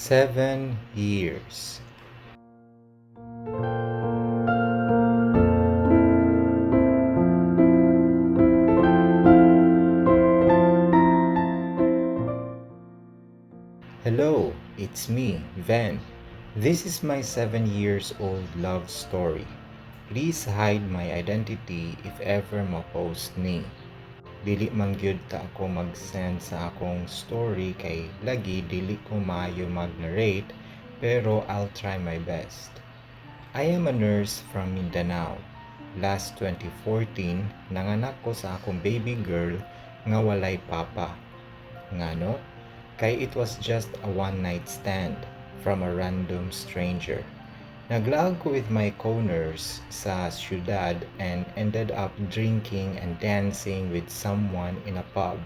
7 years. Hello, it's me, Ven. This is my 7 years old love story. Please hide my identity if ever ma-post ni. Dili man gyud ta ako mag-send sa akong story kay lagi dili ko maayo mag-narrate, pero I'll try my best. I am a nurse from Mindanao. Last 2014, nanganak ko sa akong baby girl nga walay papa. Ngano? Kay it was just a one night stand from a random stranger. Naglaag ko with my co-nurse sa syudad and ended up drinking and dancing with someone in a pub.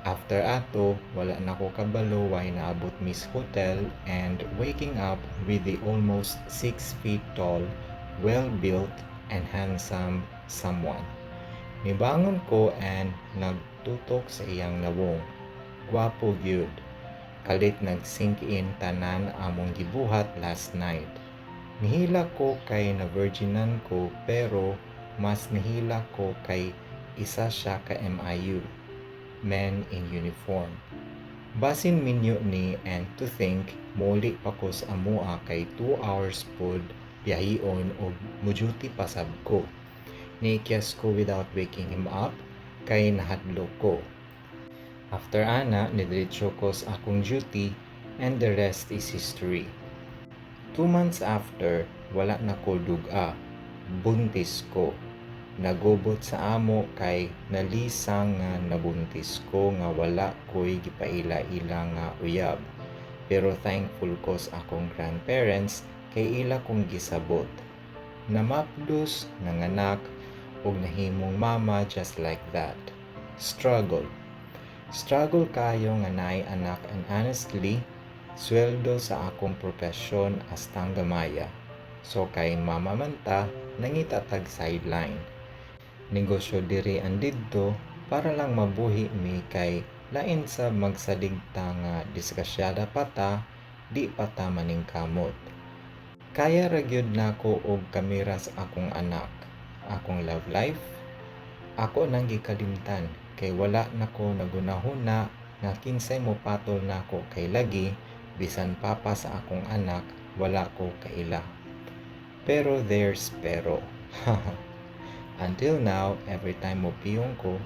After ato, wala na ko kabalo why naabot mi sa hotel and waking up with the almost 6 feet tall, well-built, and handsome someone. Nibangon ko and nagtutok sa iyang nawong. Gwapo gyud. Kalit nag-sink in tanan among gibuhat last night. Nihilak ko kay na-virginan ko, pero mas nihilak ko kay isa siya ka MIU, men in uniform. Basin minyo ni, and to think mouli pa ko sa amoa kay 2 hours pod biyahion og mo-duty pa sab ko. Niikyas ko without waking him up kay nahadlok ko. After ana, nidiretso ko sa akong duty and the rest is history. 2 months after, wala na ko duga. Buntis ko. Nagubot sa amo kay nalisang nga nabuntis ko nga wala ko'y gipaila-ila nga uyab. Pero thankful ko sa akong grandparents kay ila kong gisabot. Namapdos, nanganak, ug nahimong mama just like that. Struggle. Struggle kayo nga naay anak and honestly, sweldo sa akong propesyon astang gamaya. So kay mama man ta, nangita tag sideline. Negosyo diri and didto para lang mabuhi mi kay lain sa magsalig ta nga disgrasyada pa ta, di pa ta maningkamot. Kaya ra gyud nako og kamera sa akong anak. Akong love life, ako nang gikalimtan kay wala nako nagunahuna nga kinsay mopatol nako kay lagi bisan papa sa akong anak, wala ko kaila. Pero there's pero. Until now, every time mopiyong ko,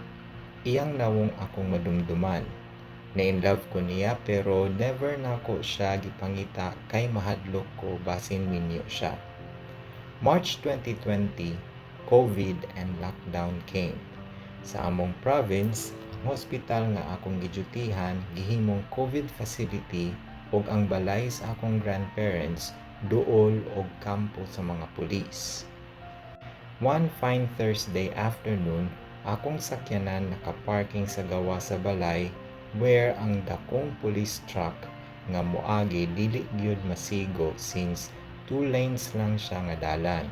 iyang nawong akong madumduman. Na-in love ko niya pero never nako siya gipangita kay mahadlok ko basin minyo siya. March 2020, COVID and lockdown came. Sa among province, ang hospital nga akong gidyutihan gihimong COVID facility ug ang balay sa akong grandparents duol og kampo sa mga pulis. One fine Thursday afternoon, akong sakyanan nakaparking sa gawas sa balay where ang dakong police truck nga moagi dili gyud masigo since two lanes lang siya nga dalan.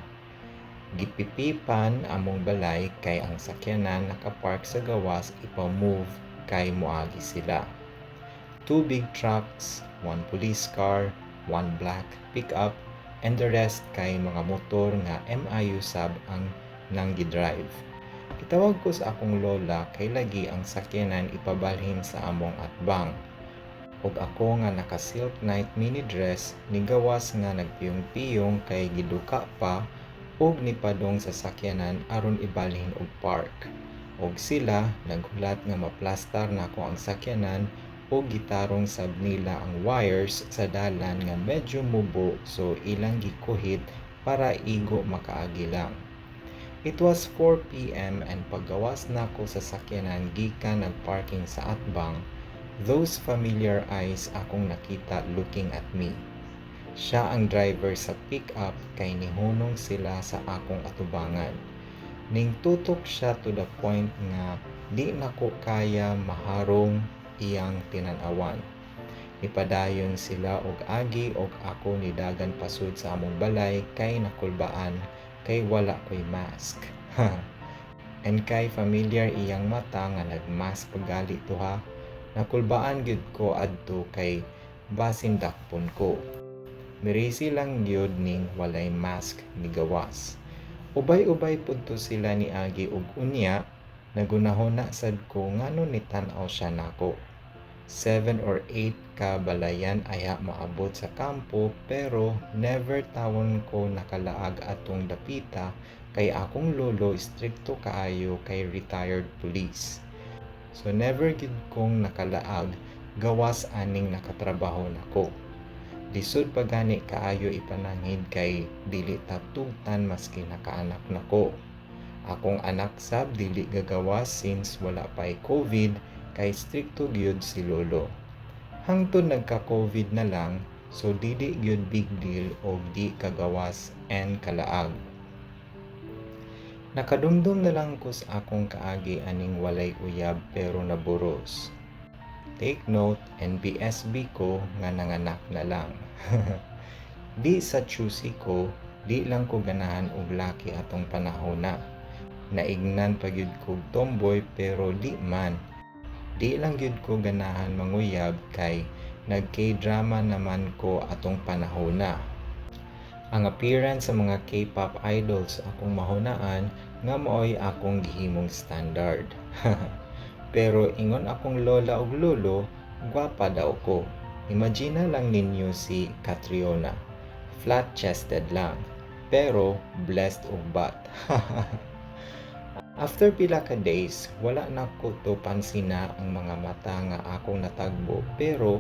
Gipipipan among balay kay ang sakyanan nakapark sa gawas, ipa-move kay moagi sila. Two big trucks, one police car, one black pickup, and the rest kay mga motor nga MIU sab ang nang-gidrive. Gitawag ko sa akong lola kay lagi ang sakyanan ipabalhin sa among atbang. Ug ako nga naka silk night mini dress nigawas nga nagpiyong-piyong kay giduka pa ug nipadong sa sakyanan aron ibalhin og park. Og sila naghulat nga maplastar nako ang sakyanan ug gitarong sab nila ang wires sa dalan nga medyo mubo, so ilang gikuhit para igo makaagi lang. It was 4 p.m. and paggawas nako sa sakyanan gikan nagparking sa atbang, those familiar eyes akong nakita looking at me. Siya ang driver sa pickup kay nihunong sila sa akong atubangan. Ning tutok siya to the point nga di nako kaya maharong iyang tinan-awan. Nipadayon sila og agi og ako nidagan pasud sa among balay kay nakulbaan kay wala ko'y mask. And kay familiar iyang mata nga nagmask pagali to ha. Nakulbaan gyud ko adto kay basin dakpon ko. Mirisi lang gyud ning walay mask ni gawas. Ubay-ubay pud to sila ni agi ug unya nagunahuna sad ko ngano nitan-aw siya nako. 7 or 8 ka balayan ayha maabot sa kampo, pero never tawon ko nakalaag atong dapita kay akong lolo strikto kaayo kay retired police. So never gid kong nakalaag gawas aning nakatrabaho nako. Lisod pa gani kaayo ipananghid kay dili ta tugtan maski nakaanak nako. Akong anak sab dili gagawas since wala pa'y COVID kay strikto gyud si lolo. Hangtod nagka-COVID na lang, so dili gyud big deal og di kagawas and kalaag. Nakadumdum na lang ko sa akong kaagi aning walay uyab pero naburos. Take note, NBSB ko nga nanganak na lang. Di sa choosy ko, di lang ko ganahan og laki atong panahon na. Naignan pa gyud kog tomboy, pero di man. Di lang gyud ko ganahan manguyab kay nag K-drama naman ko atong panahon na. Ang appearance sa mga K-pop idols akong mahunaan nga maoy akong gihimong standard. Pero ingon akong lola ug lolo, gwapa daw ko. Imagine lang ninyo si Catriona. Flat-chested lang, pero blessed og butt. After pila ka days, wala na ko to pansina ang mga mata nga akong natagbo, pero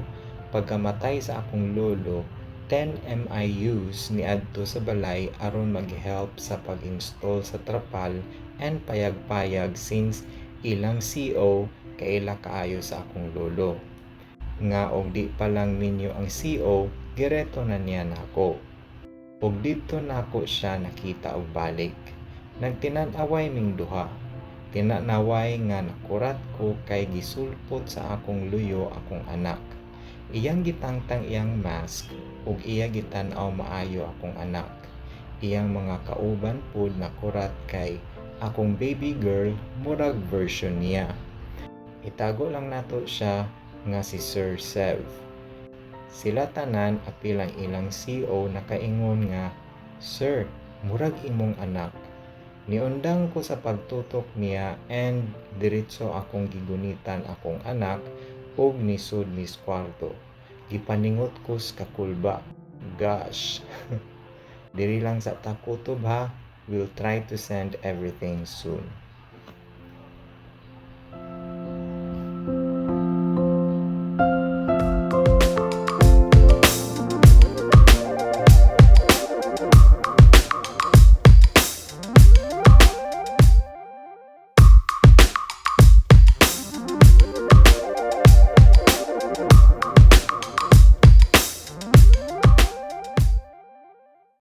pagkamatay sa akong lolo, 10 MIUs niadto sa balay aron mag-help sa pag-install sa trapal and payag-payag since ilang CO kaila kaayo sa akong lolo. Nga og di pa lang minyo ang CO, gireto na niya nako. Ug didto nako siya nakita og balik. Nagtinan-away ming duha. Tinanaway nga nakurat ko kay gisulpot sa akong luyo akong anak. Iyang gitangtang iyang mask ug iya gitan-aw maayo akong anak. Iyang mga kauban pud nakurat kay akong baby girl murag version niya. Itago lang nato siya nga si Sir Sev. Sila tanan apil ang ilang CO nakaingon nga, "Sir, murag imong anak." Niundang ko sa pagtutok niya and diretso akong gigunitan akong anak ug nisud mis kwarto. Gipaningot ko sa kakulba. Gosh. Diri lang sa ta kutob ha. We'll try to send everything soon.